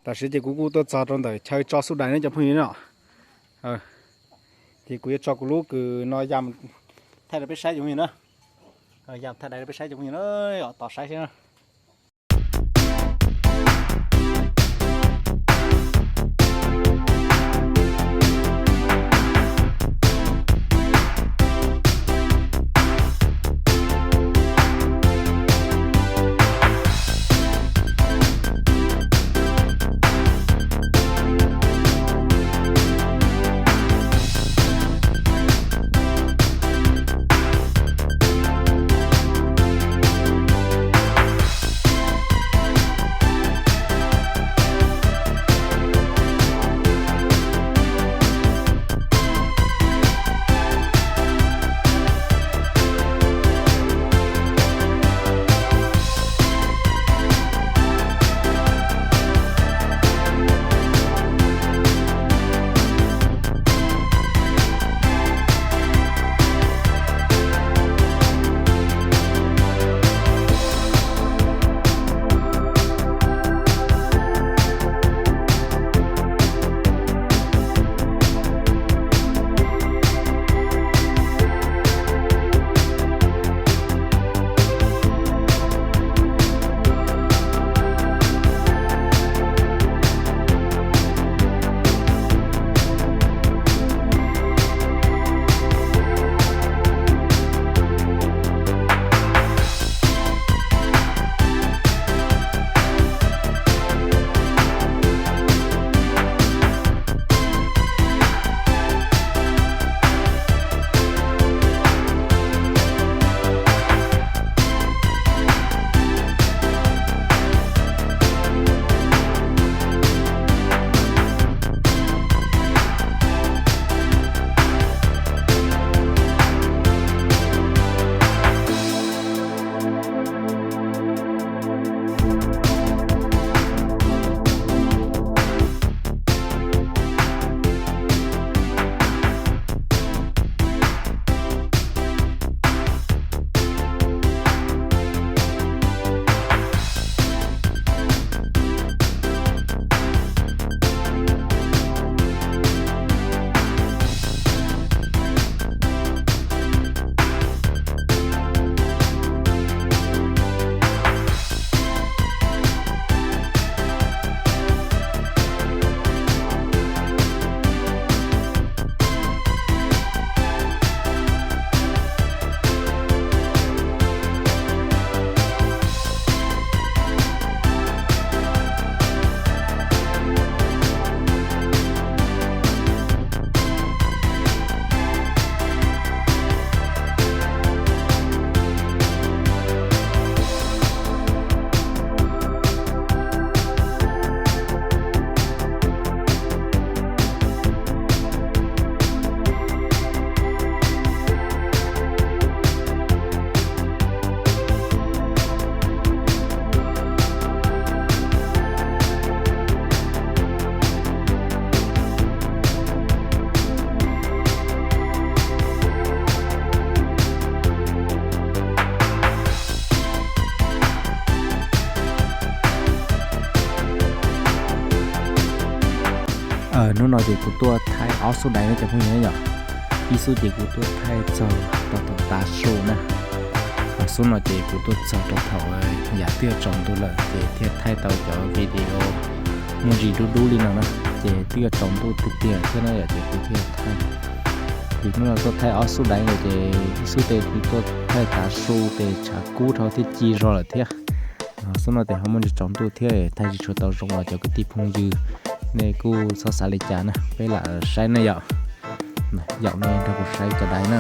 Tam sim ces kuv kuj tuaj txog rau ntawm chaw tso xub dais no cov phooj ywg no. Ces kuv yuav tso kuv lub kws no ya thaij rau peb saib cov phooj ywg na. Ya thaij dais rau peb saib cov phooj ywg na, tos saib xwb na. Hnub no ces kuv tuaj thaij ob xub dais no cov phooj ywg yom. Ib xub ces kuv tuaj thaij txog rau thaum tav su na. Ho xub no ces kuv tuaj txog rau thaum yam twb yuav tsaus ntuj lawm ces thiaj thaij tau cov video muaj ntsis dub dub li no na. Ces twb yuav tsaus ntuj tiag tiag thiab na yom, ces kuv thiaj thaij. Vim hnub no tuaj thaij ob xub dais no ces ib xub ces kuv tuaj thaij tav su ces tshav kub dhau thiab ci zog lawm thiab. Xub no ces ho muaj ntsis tsaus ntuj thiab thaij tsis tshua tau zoo los cov kwv tij phooj ywg nej kuj txhob xav li cas na, peb lam saib na yom. Yaum nej nrog kuv saib cov dais na.